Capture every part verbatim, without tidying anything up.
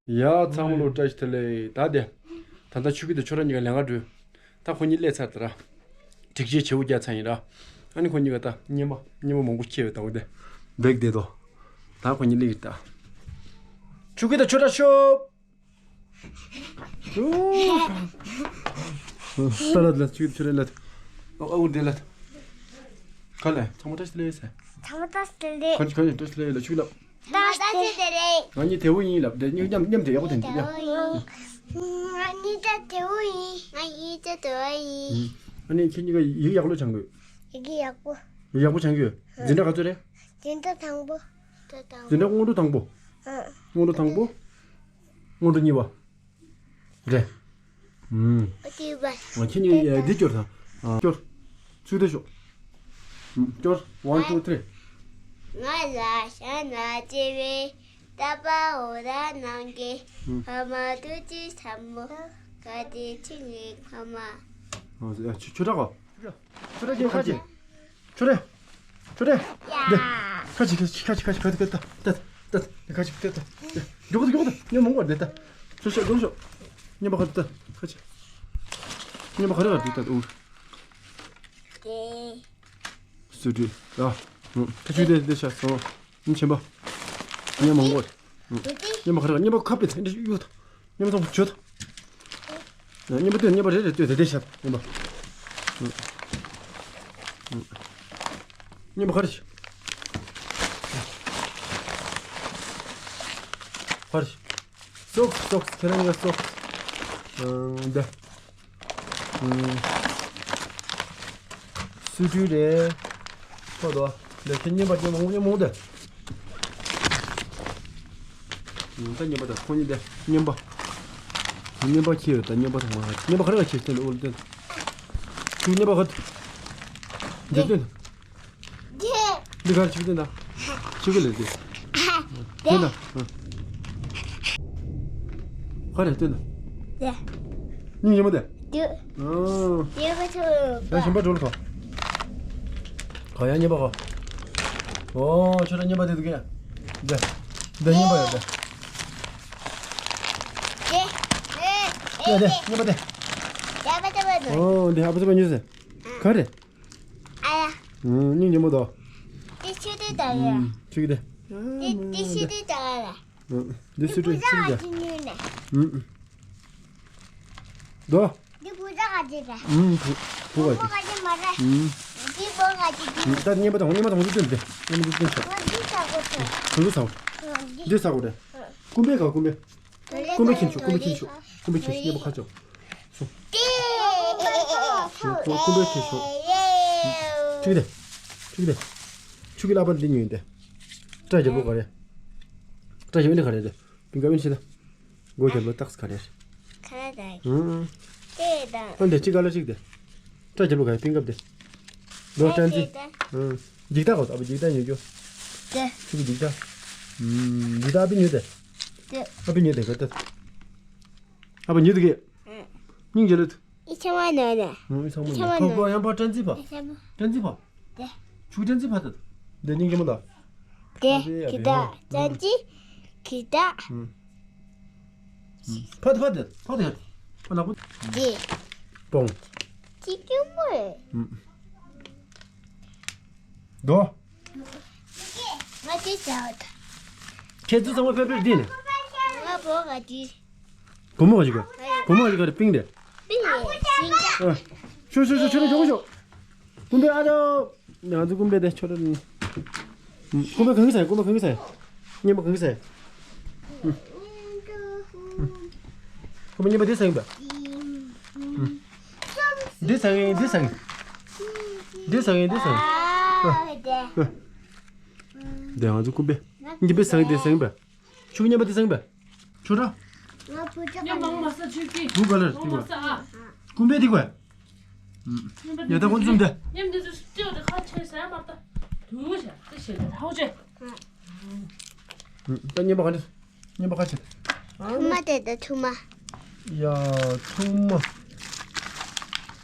ཡ་ཚང་མ་ལོ་བཀྲ་ཤིས་བདེ་ལེགས། ད་དེ། ད་ལྟ་ཆོས་སྐྱིད་དང་ཆོས་གྲགས་གཉིས་ཀ་ལས་ཀ་འགྲོ། ད་ཁོ་གཉིས་སླེབས་ཚར་ད་ར། སྒྲིག་ཆས་བྱེའུ་རྒྱག་ཚར་ཡིན་ར། ཨ་ནི་ཁོ་གཉིས་ཀ་ད་རྔན་པ་རྔན་པ་མང་པོ་ཁྱེར་ཡོད་ད་འོ་དེ། བེག་བསྡད་དོ། ད་ཁོ་གཉིས་སླེབས་ཡོད་ད། ཆོས་སྐྱིད་དང་ཆོས་གྲགས་ཤོབ། ད་ལ་ལ་ཆུ་ཆུ་རེ་ལ། ཨ་འུར་དེ་ལ། ག་ལ་ཚང་མ་བཀྲ་ཤིས་བདེ་ལེགས་ཟེར། ཚང་མ་བཀྲ་ཤིས་བདེ་ལེགས། ག་ཅི་ག་ཅི་བཀྲ་ཤིས་བདེ་ལེགས་ལ་ཆུ་ལ། བཀྲ་ཤིས་བདེ་ལེགས། ང་གཉིས་དེ་བོ་ཡིན་ལབ་དེ་གཉིས་མཉམ་མཉམ་དེ་ཡག་པོ་དེ་འདི་ལ། ང་གཉིས་ད་དེ་བོ་ཡིན། ང་གཉིས་ད་དེ་བོ་ཡིན། ཨ་ནི་ཁྱེད་གཉིས་ཀ་ཡིག་ཡག་པོ་སྦྱང་དགོས། ཡིག་ཡག་པོ། ཡག་པོ་སྦྱང་དགོས། འཛིན་གྲྭ་ག་ཚོད་རེད། འཛིན་གྲྭ་དང་པོ། འཛིན་གྲྭ་སྔོན་འགྲོ་དང་པོ། སྔོན་འགྲོ་དང་པོ། སྔོན་འགྲོ་གཉིས་པ། རེད། ཨུམ། ཨ་ཁྱེད་གཉིས་ཡ་འདི་སྐྱོར་དང་། ཨ། སྐྱོར། ཚུལ་དེ་ཤོག་ཨུམ། སྐྱོར། One, two, three། ང་ལ་ཤ་ན་ཅེ་བེ་ཏ་པ་འོ་ར་ནང་གི་ཨུམ། ཕ་མ་ཏུ་ཅི་ས་མོ་ག་དེ་ཆི་ངེ་ཕ་མ། ཨ་ཆོ་ཆོ་ཏྲ་གོ། ཆོ་རེ་ཁྱེད་ཁ་ཅིག་ཆོ་རེ། ཆོ་རེ། འདི། ཁ་ཅིག་ཁ་ཅིག་ཁ་ཅིག་ཁ་ཅིག་ཁ་ཅིག་ཏ་ཏ་ཏ་ཏ། ཁ་ཅིག་ཏ་ཏ། མགྱོགས་ཏ་མགྱོགས་ཏ་མཉམ་མོ་འདི་ཏ། ཤོག་ཤོག་མགྱོགས་ཤོག་མཉམ་པ་ཁ་ཏ་ཁ་ཅིག་མཉམ་པ་ཁ་རེ་བ་འདི་ཏ་འུར། སུ་དྲི། ཡ། ཁ་ཅིག་འདི་འདི་ཤ་སོང་། ཨུམ་ཆེན་པོ། མཉམ་མང་པོ། ཨུམ། མཉམ་པོ་ག་རེ་མཉམ་པོ་ཁ་པེ་ཐེ་འདི་ཡོད། མཉམ་པོ་ཚོང་བྱོས། མཉམ་པོ་ལྟོས་མཉམ་པོ་རེ་རེ་ལྟོས་དེ་དེ་ཤ་མཉམ་པོ། ཨུམ། ཨུམ། མཉམ་པོ་ག་རེ། ག་རེ། སོག་སོག་ཁྱེད་རང་གི་སོག་ཨང་འདི། སུ་ཏྲུ་རེད། ཁོ་དོ། འདི་ཁྱེད་རྔན་པ་རྔན་པ་རྔན་པ་འདི། ད་རྔན་པ་ད་ཁོ་གཉིས་འདི་རྔན་པ། རྔན་པ་ཁྱེར་ཡོད་ད་རྔན་པ་ད་མ་རྔན་པ་ག་རེ་ག་ཁྱེར་སྟོན་འདི་འོ་ལ་སྟོན། ཁྱེད་རྔན་པ་ག་འདི་སྟོན། འདི། འདི་ག་རེ་ཆུ་སྟོན་དང་། ཆུ་གི་ལས་འདི། སྟོན་དང་། ག་རེ་སྟོན་དང་། སྙིང་རྗེ་མོ་དེ། ཨོ། ཡ་ཞིམ་པ་འགྲོ་ལ་ཁོ། ག་ཡ་རྔན་པ་ཁོ། ཨོ་ཁྱོད་ར་རྔན་པ་དེ་འདུག་གས། འདི། འདི་རྔན་པ་ཡོད་འདི། ཡ་དེ་རྔན་པ་དེ། ཨོ་འདི་ཨ་པ་ཚ་པ་ཉོས་ཟེར། ག་རེ། ཨ་ཡ། ཨུམ། སྙིང་རྗེ་མོ་དོ། དེ་ཆུ་དེ་ད་ཡ། ཨུམ། ཆུ་གི་དེ། དེ་དེ་ཆུ་དེ་ད་ཡ། ཨུམ། འདི་སུ་དྲི་ཆུ་གི་དེ། ཨུམ། དོ། འདི་བུ་ཟ་ག་ཅི་རེད། ཨུམ། བུ་བུ་ག་ཅི། བུ་ག་ཅི་མ་རེད། ཨུམ། འདི་བུ་ག་ཅི་འདི། ཨུམ། ད་རྔན་པ་དང་རྔན་པ་དང་འདི་སྟོན་ཏེ། རྔན་པ་འདི་སྟོན་ཤོག་འདི་ཟ་གོ་ཐལ། གང་གི་ཟ་གོ། འདི་ཟ་གོ་རེད། ཀུམ་པའི་ག་ཀུམ་པའི། ཀུམ་པའི་ཁྱེར་ཤོག་ཀུམ་པའི་ཁྱེར་ཤོག་ཀུམ་པའི་ཁྱེར་ཤོག་རྔན་པ་ཁ་ཅོག་ཀུམ་པའི་ཁྱེར་ཤོག་ཆུ་གི་དེ། ཆུ་གི་དེ། ཆུ་གི་ལག་པ་འདི་ཉོས་ཏེ། སྐྲ་རྒྱབ་ལོ་ག་རེ། སྐྲ་རྒྱབ་ནི་ག་རེ་དེ། པིང་ཀ་ཨིན་ཤི་ད། མགོ་རྒྱབ་ལོ་ཏགས་ག་རེ། ཁ་ལ་དང་། ཨུམ། དེ་དང་། ཨ་འདི་གཅིག་ག་ལ་གཅིག་དེ། སྐྲ་རྒྱབ་ལོ་ག་རེ་པིང་ཀ་དེ། ལོ་ཏྲན་ཙི། ཨུམ། འཇིག་ད་གོ་ཨ་བ་འཇིག་ད་ཉོ་རྒྱུ། དེ། ཆུ་གི་འཇིག་ད། ཨུམ། འཇིག་ད་ཨ་བི་ཉོས་ཏེ། དེ། ཨ་བི་ཉོས་ཏེ་ག་ད། ཨ་བ་ཉོས་ཏེ་གེ། སྙིང་རྗེ་ལོ། ཨི་ཆ་མ་ནོ་ནོ། ཨུམ། ཨི་ཆ་མ་ཨི་ཆ་མ་ནོ། ཕ་ཕ་ཡང་ཕ་ཏྲན་ཙི་ཕ། ཨི་ཆ་མ། ཏྲན་ཙི་ཕ། དེ། ཆུ་ཏྲན་ཙི་ཕ་ད། དེ་སྙིང་རྗེ་མོ་ད། དེ། ཨ་བི་ཨ་གི་བི་ད། ཧ། ཏྲན་ཙི། གི་ད། ཨུམ། ཕ་ད་ཕ་ད་ཕ་ད་ཕ་ལག་པ། དེ། པོང་། ཅི་ཀྱུ་མོ་རེད། ཨུམ། དོ། ང་ཅི་བྱ་བ་ད། ཁྱེད་ཚོ་ཚང་མ་ཕེབས་ཕེབས་འདི་ནས། ང་བོ་ག་ཅི། བུ་མོ་ག་ཅི་ག་བུ་མོ་ག་ཅི་ག་རེ་པིང་རེད། པིང་རེད་ཤིང་ཀ་ཨ། ཤོ་ཤོ་ཤོ་ཤོ་རེ་ཇོ་གོ་ཤོ། ཀུམ་པའི་ཨ་ཅོ། ང་ཚོ་ཀུམ་པའི་དེ་ཆོ་རེ། ཀུམ་པའི་གང་གི་ས་ཡ་ཀུམ་པའི་གང་གི་ས་ཡ། རྔན་པ་གང་གི་ས་ཡ། ཀུམ་པའི་རྔན་པ་དེ་ས་ཡིན་པ། འདི་ས་ཡིན་འདི་ས་ཡིན། འདི་ས་ཡིན་འདི་ས་ཡིན། ཨ། ཨ། དེ་ང་ཚོ་ཀུམ་པའི། རྔན་པའི་ས་ཡིན་དེ་ས་ཡིན་པ། ཆུ་རྔན་པ་དེ་ས་ཡིན་པ། ཆུ་ར། ང་བུ་ཆ་ཉམས་མང་མ་ས་ཆུ་ཀི། བུ་ག་ལ་མང་མ་ས་ཨ། ཀུམ་པའི་དེ་གོ། ཉམས་དེ་ཚོ་ཉམས་དེ་ཚོ་ཁ་ཆེ་ས་མ་ལྟ། དུ་ཞག་དེ་ཞེ་དྲག་ཧའོ་ཅེ། ད་རྔན་པ་ག་འདྲ། རྔན་པ་ག་ཆེ། ཐུ་མ་དེ་ད་ཐུ་མ། ཡ། ཐུ་མ།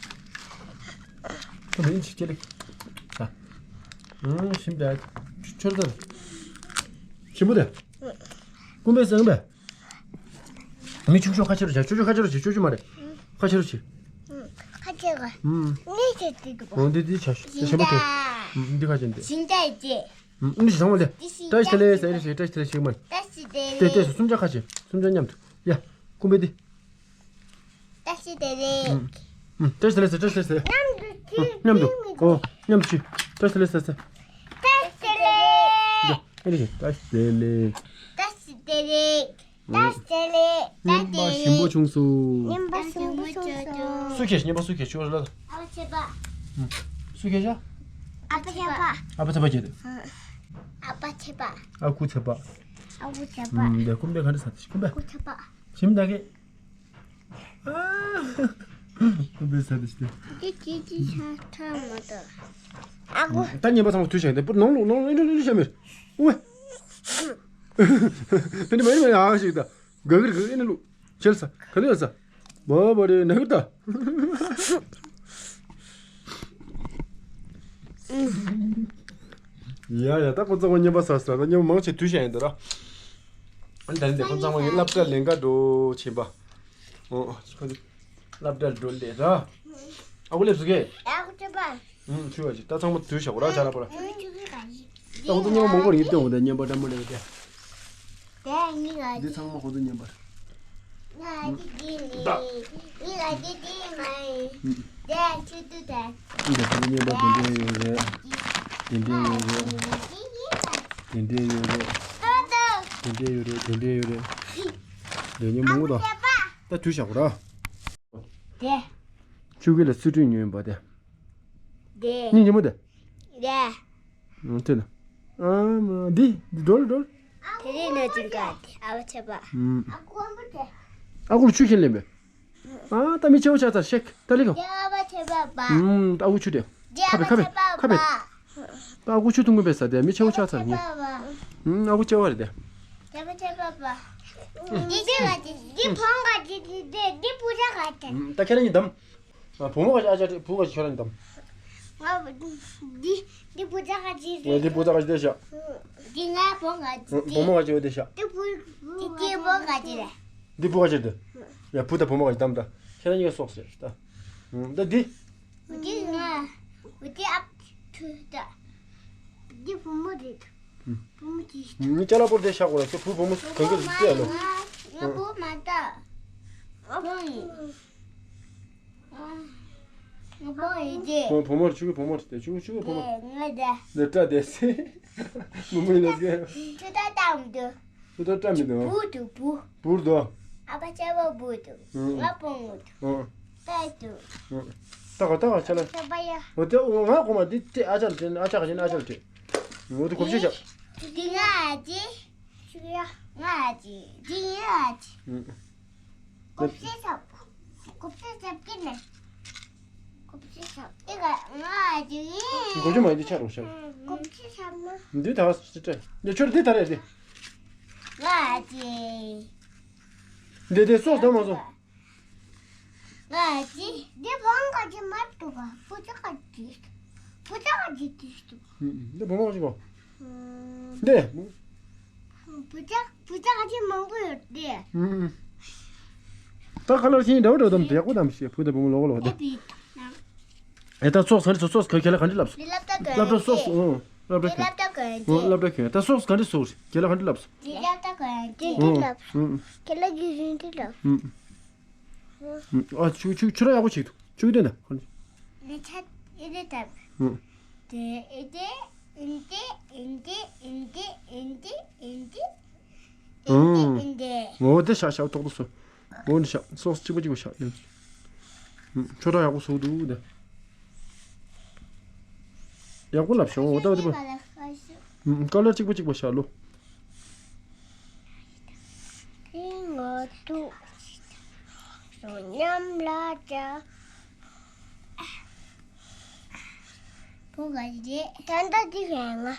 ཐུ་མ་ཡིན་ཅི་ཅི་ལིག་ཨ། ཞིམ་པས། ཆོར་ཚར། ཞིམ་པོ་དེ། ཀུམ་པའི་ས་ཡིན་པས། མི་ཆུང་ཆུང་ཁ་ཕྱེ་རོགས་བྱ། ཆུང་ཆུང་ཁ་ཕྱེ་རོགས་བྱེད། ཆུང་ཆུང་མ་རེད། ཁ་ཕྱེ་རོགས་བྱེད། ཁ་ཕྱེ་རོགས། ཨུམ། ངས་བྱེད་དུས་འདུག་གོ། འོ་འདི་འདི་བྱ་ཤོག་ཞིང་ཆེན་པོ་དེ། ད། ཨུམ། འདི་ཁ་ཕྱེ་འདི། ཞིང་ཆེན་འདི། ཨུམ། འདི་ཞིག་ཚང་མ་ལས། འདི་ཞིག་བཀྲ་ཤིས་བདེ་ལེགས་ཟེར། བཀྲ་ཤིས་བདེ་ལེགས་ཟེར། ཞིག་མ་རེད། བཀྲ་ཤིས་བདེ་ལེགས། ལྟོས་ལྟོས་སོ། སུམ་ཆ་ཁ་ཕྱེ། སུམ་ཆ་མཉམ་དུ། ཡ། ཀུམ་པའི་འདི། བཀྲ་ཤིས་བདེ་ལེགས། ཨུམ། ཨུམ། བཀྲ་ཤིས་བདེ་ལེགས་ཟེར། བཀྲ་ཤིས་བདེ་ལེགས། མཉམ་དུ། ཨུམ། མཉམ་དུ། ཨོ། མཉམ་དུ་ཆུ། བཀྲ་ཤིས་བདེ་ལེགས་ཟེར་ཟེར། བཀྲ་ཤིས་བདེ་ལེགས། ཡ། ཨེ་རེད། བཀྲ་ཤིས་བདེ་ལེགས། བཀྲ་ཤིས་བདེ་ལེགས། བཀྲ་ཤིས་བདེ་ལེགས། བསྙེན་པ་ཞིམ་པོ་བྱུང་སོང་། བསྙེན་པ་ཞིམ་པོ་བྱུང་སོང་། སུ་ཁྱེར། བསྙེན་པ་སུ་ཁྱེར། ཁྱོད་ལ། ཨ་ཕ་ཆེ་པ། སུ་ཁྱེར་བྱ། ཨ་ཕ་ཆེ་པ། ཨ་ཕ་ཆེ་པ་ཁྱེར། ཨ་ཕ་ཆེ་པ། ཨ་ཁུ་ཆེ་པ། ཨ་ཁུ་ཆེ་པ། ཨུམ། འདི་ཀུམ་པའི་ག་འདྲ་ཟ་དེ་ཤི། ཀུམ་པའི། ཨ་ཁུ་ཆེ་པ། ཞིམ་ད་གེ། ཨ། ཀུམ་པའི་ཟ་དེ་ཤི། ཅི་ཅི་ཅི་ཆ་ཐ་མ་ད། ཨ་ཁུ། ད་བསྙེན་པ་ཚང་མ་དུས་བཞག་དེ་པུར་ནང་ལོག་ནང་ལོག་ཨེ་འདྲ་ལུས་བྱ་མེར། ཨུ། དེ་འདྲ་མ་ཡིན་མ་ཡིན། ཨ་ཞིག་ད། ག་གིར་ག་ཨེ་ནི་ལུ། ཁྱེར་ས་ག་ལེར་ས། བ་བ་རེ་ན་གིར་ད། ཡ་ཡ། ད་ཁོ་ཚང་མ་བསྙེན་པ་ཟ་ས། ད་བསྙེན་པ་མང་ཆེ་དུས་བཞག་ཡིན་ད་ར། ཨ་ནི་ད་ནི་ཁོ་ཚང་མ་གི་སློབ་གྲྭ་ལེན་ག་འགྲོ་ཆེན་པ། ཨོ། ཁོ་ཚོ་སློབ་གྲྭ་འགྲོ་ལེ་ར། ཨ་ཁུ་སླེབས་སོང་གས། ཨ་ཁུ་ཆེ་པ། ཨུམ། ཆུ་བ་ཅིག་ད་ཚང་མ་དུས་བཞག་གོ་ར་ཆ་ལ་པོ་ར། ཨུམ། ཆུ་བ་ག་ཡི། ད་ཁོ་ཚོ་བསྙེན་པ་མང་པོ་རེད་ཡིན་ཏེ། འོ་ད་བསྙེན་པ་འདྲ་མོ་རེད་དེ། དེ་གཉིས་ཀ་འདི་ཚང་མ་ཁོ་ཚོ་བསྙེན་པ་རེད། ང་འདི་འདི་ནི་ད། ཡིན་ལ་འདི་འདི་མ་ཡིན། ཨུམ། དེ་ཆུ་དུ་དེ། འདི་ཁོ་ཚོ་བསྙེན་པ་དེ་འདྲ་ཡོད་རེད། དེ་འདྲ་ཡོད་རེད། དེ་འདྲ་ཡོད་རེད། དེ་འདྲ་ཡོད་རེད། དེ་འདྲ་ཡོད་རེད། དེ་བསྙེན་མང་པོ་ད། ད་དུས་བཞག་གོ་ར། དེ། ཆུ་གི་ལ་སི་ཏྲིན་ཉོས་པ་དེ། དེ། སྙིང་རྗེ་མོ་དེ། དེ། ཨང་། དེ་ན། ཨ་མ་འདི་འདི་འགྲོལ་འགྲོལ། དེ་རིང་ནས་ཅིག་ག་དེ་ཨ་བ་ཆེ་པ། ཨུམ། ཨ་ཁུ་ལ་ཆུ་ཁྱེར་ལེན་པས། ཨ་ད་མི་ཆེ་བོ་ཆགས་ཚར་ཤེག་ད་ལི་གོ། དེ་ཨ་བ་ཆེ་པ་པ། ཨུམ། ད་ཨ་ཁུ་ཆུ་དེ། དེ་ཨ་ཁ་བ་བེ་ཁ་བེ་ཆེ་པ་ཁ་བེ། པ། ད་ཨ་ཁུ་ཆུ་འཐུང་གི་པས་ས་དེ་མི་ཆེ་བོ་ཆགས་ཚར་ངས། ཨུམ། ཨ་ཁུ་ཆེ་བ་རེད་དེ། དེ་ཨ་བ་ཆེ་པ་པ། འདི་ཆེ་བ་ཅིག་འདི་བོང་ག་ཅིག་འདི་འདི་བུ་ཆ་ག་ཅིག་ཨུམ། ད་ཁྱེད་རང་གཉིས་བདམས། ཨ། བུ་མོ་ག་ཅིག་ཨ་ཅག་སྤྲད། བུ་ག་ཅིག་ཁྱོད་རང་གཉིས་བདམས། ང་འདི་འདི་བུ་ཆ་ག་ཅིག་ཨ། རེད། འདི་བུ་ཆ་ག་ཅིག་དེ་བཞག་འདི་ང་བོང་ག་ཅིག་བུ་མོ་ག་ཅིག་འོ་དེ་བཞག་འདི་བུ་འདི་འདི་བོང་ག་ཅིག་རེད། འདི་བུ་ག་ཅིག་རེད། ཡ་བུ་དང་བུ་མོ་ག་ཅིག་བདམས་ད། ཁྱེད་རང་གཉིས་ཀ་སོགས་ཟེར་ད། ཨུམ། ད་འདི། འདི་ང་འདི་ཨ་ཐུ་ད། འདི་བུ་མོ་རེད། ཨུམ། བུ་མོ་དེ། ཨུམ། ཅ་ལག་པོར་དེ་བཞག་གོ་ར། ཁྱོད་བུ་བུ་མོ་གང་གི་ལྟོས་ལོ། ང་བུ་མ་ད། བུ་ཡིན། ང་བུ་ཡིན་ཏེ། བུ་བུ་མོར་ཆུ་གི་བུ་མོར་དེ་ཆུ་གི་ཆུ་གི་བུ་མོ། ང་ད། ལེ་ཏྲ་དེ་སེ། མུ་མུ་ལ་སེ། ཆུ་ད་ད་མི་འདུག་ཆུ་ད་ད་མི་འདུག་བུ་དུ་བུ། བུར་དུ། ཨ་ཕ་ཆེ་བ་བུ་དུ། ཨུམ། ང་བུ་མོ་དུ། ཨུམ། ད་དུ། ཨུམ། ད་ག་ད་ག་ཆ་ལ། ཆ་བ་ཡ། འོ་དེ་འོ་ང་གོ་མ་འདི་དེ་ཨ་ཅག་ལ་དྲན། ཨ་ཅག་ག་ཅན་ཨ་ཅག་ལ་དྲན། འོ་དེ་གོ་ཆ་ཞབས། འདི་ང་ཨ་ཅེ། ཆུ་ཡ། ང་ཨ་ཅེ། འདི་ཡ་ཨ་ཅེ། ཨུམ། གོ་ཆ་ཞབས། གོ་ཆ་ཞབས་ཀྱི་ནས། གོ་ཆ་ཞབས། ཨི་ག་ང་ཨ་ཅེ་ཡིན། གོ་ཆ་མ་ཡིན་འདི་ཆ་རོ་ཞབས། གོ་ཆ་ཞབས་ན། འདི་ད་ག་སི་ཏྲ། འདི་ཆོར་འདི་ད་རེད་འདི། ང་ཨ་ཅེ། འདི་དེ་སོགས་ད་མ་སོང་། ང་ཅི། འདི་བང་ག་ཅི་མ་ཏུ་ག་བུ་ཅག་ག་ཅི། བུ་ཅག་ག་ཅི་ཏུ་ཏུ། འདི་བུ་མོ་ཅི་གོ། འདི། བུ་ཅག་བུ་ཅག་ག་ཅི་མང་པོ་ཡོད་དེ། ད་ཁ་ལར་ཤིང་འདྲ་བོ་འདྲ་བོ་དམ་དྲེག་པོ་དམ་ཤེས་བུ་དང་བུ་མོ་ལོག་ལོག་དེ། ཨེ་ད་སོགས་ག་འདྲི་སོགས་སོགས་ག་ཁྱེད་ལ་ག་འདྲི་ལབ་སོང་། སློབ་གྲྭ་སོགས་སོ། སློབ་གྲྭ་ཁྱེད་ད་སོགས་ག་འདྲི་སོགས་ཁྱེད་ལ་ག་འདྲི་ལབ་སོང་། འདི་ལབ་ད་ག་འདི་འདི་ལབ་སོང་། ཁྱེད་ལ་ག་འདྲི་ལབ་སོང་། ཨ་ཆུ་ཆུ་ཆུ་ར་ཡག་པོ་ཞིག་འདུག་ཆུ་དེ་འདྲ་ཁོ་ནི། ནི་ཆ་ཨེ་དེ་ཐབ། ཨུ། དེ་ཨེ་དེ་ཨིན་དེ་ཨིན་དེ་ཨིན་དེ་ཨིན་དེ་ཨིན་དེ་ཨིན་དེ། འོ་དེ་ཤ་ཤ་ཏོག་ཏོག་སོ། འོ་ནི་ཤ་སོགས་གཅིག་པ་གཅིག་པ་ཤ་ཡིན། ཆུ་ར་ཡག་པོ་སོ་འདུག་དེ། ཡག་པོ་ལབ་ཤོག་འོ་ད་འོ་དེ་པ། ཀ་ལར་གཅིག་པ་གཅིག་པ་ཤ་ལོ། ང་ཐུག་སོང་མཉམ་ལ་བྱ། བུ་ག་རེད། ད་ལྟ་འདི་གན་ང་།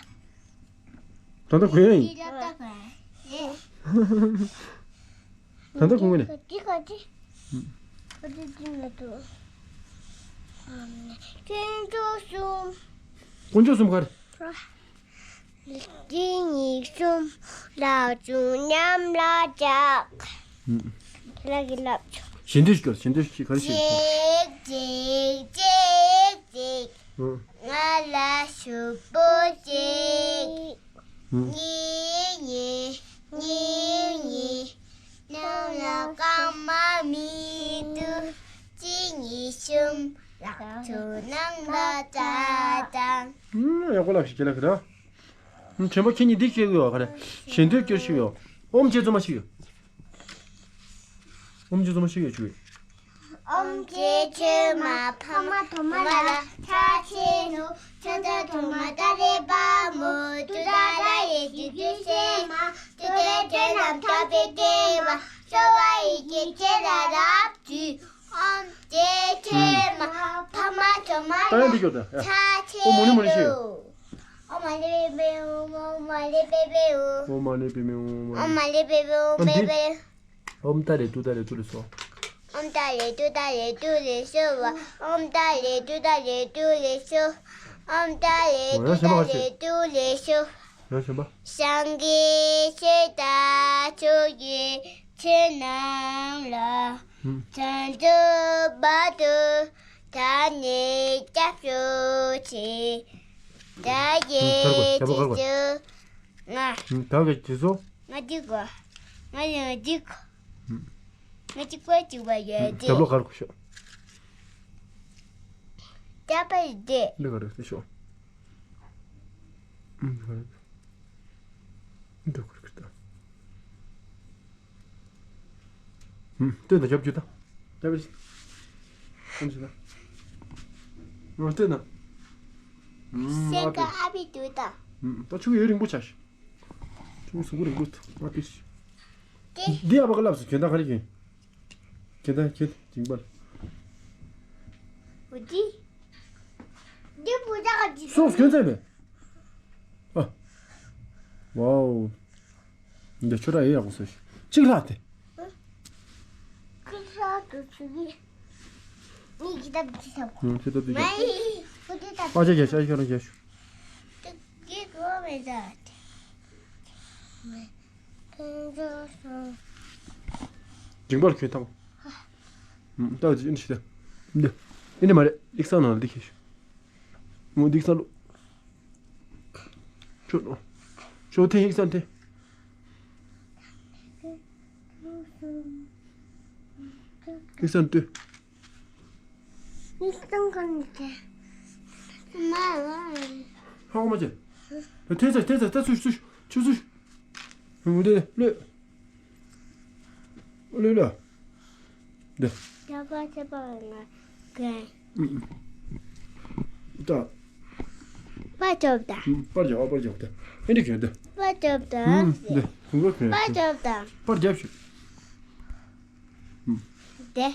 ད་ལྟ་གོན་ཡིན། འདི་ལ་ལྟ་གོན་རེད། ད་ལྟ་གོན་གོན་ནས། འདི་ག་འདི། ཁོ་འདི་འདི་ལ་འདུག་དཀོན་མཆོག་གསུམ། དཀོན་མཆོག་གསུམ་ག་རེ། འདི་གཉིས་གསུམ་ལ་བྱུང་མཉམ་ལ་བྱ། ལགས་ཀྱི་ལབ་ཆོག་ཞེ་འདོད་ཞིག་སྐྱོར། ཞེ་འདོད་ཞིག་ག་རེ་ཞིག་ཅིག་ཅིག་ཅིག་ཅིག་ཨང་། ང་ལ་ཞུ་པོ་ཅིག་ཨང་། གཉིས་གཉིས་གཉིས་གཉིས། ནང་ལ་སྐར་མ་མི་འདུག་གཅིག་གཉིས་གསུམ། ལག་ཆུ་ནང་ལ་ཙ་དང་། ཨང་། ཡག་པོ་ལབ་ཤིག་ཁྱེད་ལ་གི་ར། ཨང་། དྲན་པ་ཁྱེད་གཉིས་འདི་སྐྱེ་གི་ཡོད་ག་རེ། ཞེ་འདོད་སྐྱོར་ཞིག་ཡོད། ཨོམ་ཅེ་ཙོ་མ་ཞིག་ཡོད། ཨོམ་ཅེ་ཙོ་མ་ཞིག་ཡོད་ཅུ། ཨོམ་ཅེ་ཁྱོད་མ་ཕ་མ་དོ་མ་ལ་ཆ་ཆེ་ནུ། ཆ་ཆ་དོ་མ་ད་རེ་པ་མོ་ཏུ་ད་ལ་ཡེ་ཏུ་ཏུ་སེ་མ་ཏུ་ཏེ་ཏེ་ནམ་ཏ་པེ་ཏེ་བ་ཤོ་བ་ཡི་ཀེ་ཁྱེད་ལ་རབ་ཏུ། ཨོམ་ཅེ་ཁྱོད་མ་ཕ་མ་དོ་མ་ལ་ཆ་ཆེ་ནུ། ཨོ་མ་ལེ་པེ་པེ་ཨོ། ཨོ་མ་ལེ་པེ་པེ་ཨོ། ཨོ་མ་ལེ་པེ་པེ་ཨོ། ཨོ་མ་ལེ་པེ་པེ་ཨོ། ཨོམ་པེ་པེ། ཨོམ་ཏ་ལེ་ཏུ་ཏ་ལེ་ཏུ་ལེ་སོ། ཨོམ་ཏ་ལེ་ཏུ་ཏ་ལེ་ཏུ་ལེ་སོ་བ། ཨོམ་ཏ་ལེ་ཏུ་ཏ་ལེ་ཏུ་ལེ་སོ། ཨོམ་ཏ་ལེ་ཏུ་ཏ་ལེ་ཏུ་ལེ་སོ། ཡང་གཞན་པ། སངས་རྒྱས་ཆོས་དང་ཆོས་ཀྱི་ཆོས་རྣམས་ལ། ཨུམ། བྱང་ཆུབ་བར་དུ་བདག་ནི་སྐྱབས་སུ་མཆི། བདག་གིས་ཨུམ། ཁར་གོ་ཁར་གོ། རྗེས་སུ་ང་། ཨུམ། བདག་གིས་རྗེས་སུ། ང་འདི་གོ་ང་ཡང་འདི་གོ་ཨུམ། ང་གཅིག་པ་གཅིག་པ་ཡོད་དེ། རྒྱབ་ལོགས་ག་རེ་གོ་ཤོག་རྒྱབ་པ་ཡི་དེ། འདི་ག་རེ་ཤོག་ཨུམ། ག་རེ། འདི་ག་རེ་ད། ཨུམ། སྟོན་དང་རྒྱབ་རྒྱུ་ད། རྒྱབ་རེ། ཨུམ་ཞིག་ད། ཨུམ། སྟོན་དང་། ཨུམ། སེ་ཀ་ཨ་བི་དུ་ད། ཨུམ། ད་ཆུ་ཡོད་རིང་པོ་ཆགས་ཤིག་ཁྱོད་གཟུགས་པོ་རིང་པོ་ང་ཏིས། འདི་ཨ་ཕ་ག་ལབ་སོང་། གྱོན་སྟངས་ག་རེ་གྱོན། གྱོན་སྟངས་གྱོན་སྟངས་ཇིང་པར། འོ་འདི། འདི་བུ་ད་ག་ཅི། སོགས་གྱོན་ཚད་མེད། ཨ། ཝའོ། འདི་ཆོ་ར་ཡེ་ཡག་པོ་སོ་ཞིག་གཅིག་ལྷག་སྟེ། ཁ་ཁ་དུ་ཆུ་གི་ངའི་ཁྱི་ཐབ་ཁྱི་ཐབ། ཁྱི་ཐབ་དུ་རྒྱབ། ཨ་ཅག་རྒྱབ་ཤོག་ཨ་ཅག་རྒྱབ་ཤོག་ཇིང་པར་ཁྱོད་ཐབ། ད་འདི་འདི་ཤི་ད། འདི་འདི་མ་རེད། ཡིག་ཚང་ནང་ལ་འདི་ཁྱེར་ཤོག་འོ་འདི་ཡིག་ཚང་ལོ། ཁྱོད་ནོ། ཁྱོད་དེ་ཡིག་ཚང་དེ། ཡིག་ཚང་དེ། ཡིག་ཚང་གང་དེ། མ་ལ། ཧ་གོ་མ་བྱེད། ཐེ་ཚ་ཐེ་ཚ་ད་ཚུར་ཚུར་ཁྱོད་ཚུར། འོ་དེ་ལོས། ལོས་ལོས། འདི། ད་པ་ཆ་པ་ང་གན། ད། པ་ཅོབ་ད། པར་རྒྱབ་པར་རྒྱབ་ད། ཨེ་འདྲ་གྱོན་ད། པ་ཅོབ་ད། འདི་ཁུང་ཁུང་གྱོན། པ་ཅོབ་ད། པར་རྒྱབ་ཤོག་དེ།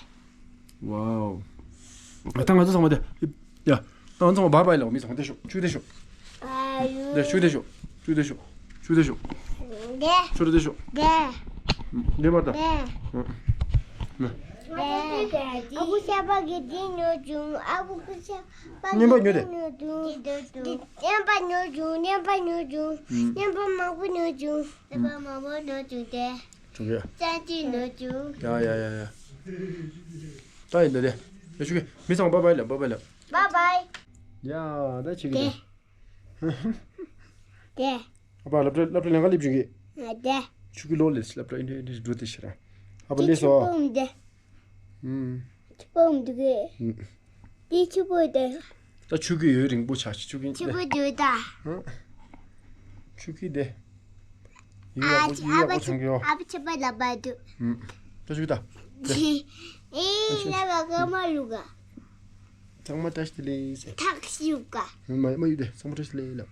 ཝའོ། ད་ང་ཚོ་ཚང་མ་དེ། ཡ། ད་ང་ཚོ་ཚང་མ་བཱའི་བཱའི་ལབ། མི་ཚང་མ་དེ་ཤོག་ཆུ་དེ་ཤོག་དེ་ཤུ་དེ་ཤོག་ཆུ་དེ་ཤོག་ཆུ་དེ་ཤོག་དེ། ཆུ་རུ་དེ་ཤོག་དེ། དེ་མར་ད། དེ། ཨ་ཁུ་ཤ་པ་གི་དེ་ཉོ་བྱུང་། ཨ་ཁུ་ཤ་པ་གི་ཉན་པ་ཉོ་དེ། དེ་ཉོ་བྱུང་། དེ་ཉན་པ་ཉོ་བྱུང་། ཉན་པ་ཉོ་བྱུང་། ཉན་པ་མང་པོ་ཉོ་བྱུང་། ཉན་པ་མང་པོ་ཉོ་བྱུང་དེ། བྱུང་གི། ཙན་ཅི་ཉོ་བྱུང་། ཡ་ཡ་ཡ་ཡ། ད་ཡིན་ད་དེ། ཡ་ཤུ་གི་མི་ཚང་མ་བཱའི་བཱའི་ལབ། བཱའི་བཱའི་ལབ། བཱའི་བཱའི། ཡ་ད་ཆི་གི་དེ། དེ། ཨ་ཕ་སློབ་གྲྭ་སློབ་གྲྭ་ལེན་ག་སླེབས་བྱུང་གི། ང་དེ། ཆུ་གི་ལོ་ལེ་སློབ་གྲྭ་ཨིན་ཏེ་འདྲ་འགྲོ་དེ་ཤི་ར། ཨ་ཕ་ལེ་སོ། ཆུ་པོ་འདི་གི། ཨུམ། ཆུ་པོ་འདི་གི། དེ་ཆུ་པོ་དེ། ད་ཆུ་གི་ཡོད་རིང་པོ་ཆགས་ཤིག་ཆུ་གི་ཆུ་པོ་འདི་ད། ཧ། ཆུ་གི་དེ། ཡི་ཡག་པོ་ཡི་ཡག་པོ་ཆང་གི་ཡོ། ཨ་ཕ་ཆུ་པོ་ལ་བ་དུ། ཨུམ། ད་ཆུ་གི་ད། ཨེ་ལ་བ་ག་མ་ལུ་ག་ཚང་མ་བཀྲ་ཤིས་བདེ་ལེགས། ཐག་ཞིབ་ག་མ་མ་ཡོད་དེ་ཚང་མ་བཀྲ་ཤིས་བདེ་ལེགས་ལབ།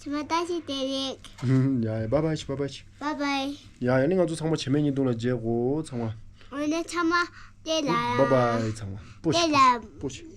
ཚང་མ་བཀྲ་ཤིས་བདེ་ལེགས། ཡ་ཡ་བཱའི་བཱའི་བཱའི་བཱའི། བཱའི་བཱའི། ཡ་ཡ་ནི་ང་ཚོ་ཚང་མ་བྱེ་མའི་བརྙན་ཐུང་ལ་མཇལ་གོ་ཚང་མ། འོ་ན་ཚང་མ་བདེ་ལ། བཱའི་བཱའི་ཚང་མ། པོ་ཤི། བདེ་ལ། པོ་ཤི།